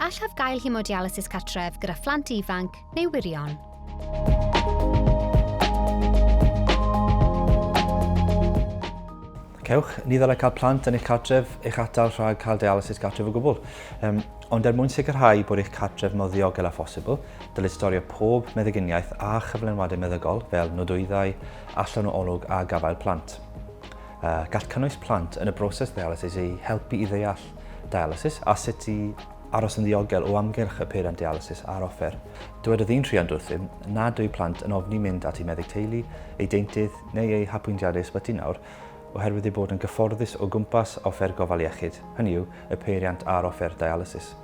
Allaf gael hemodialysis cartref gyda phlant ifanc neu wirion? Cewch, ni ddylai cael plant yn eich cartref eich atal rhag cael dialysis gartref o gwbl. Um, ond er mwyn sicrhau bod eich cartref mor ddiogel â phosibl, dylid storio pob meddyginiaeth a chyflenwadau meddygol fel nodwyddau, allan o olwg a gafael plant. Uh, gall cynnwys plant yn y broses ddialysis eu helpu i ddeall dialysis a sut i aros yn ddiogel o amgylch y peiriant dialysis a'r offer. Dywedodd un rhiant wrthym nad yw plant yn ofni mynd at eu meddyg teulu, eu deintydd neu eu hapwyntiadau ysbyty nawr oherwydd eu bod yn gyfforddus o gwmpas offer gofal iechyd, hynny yw, y peiriant a'r offer dialysis.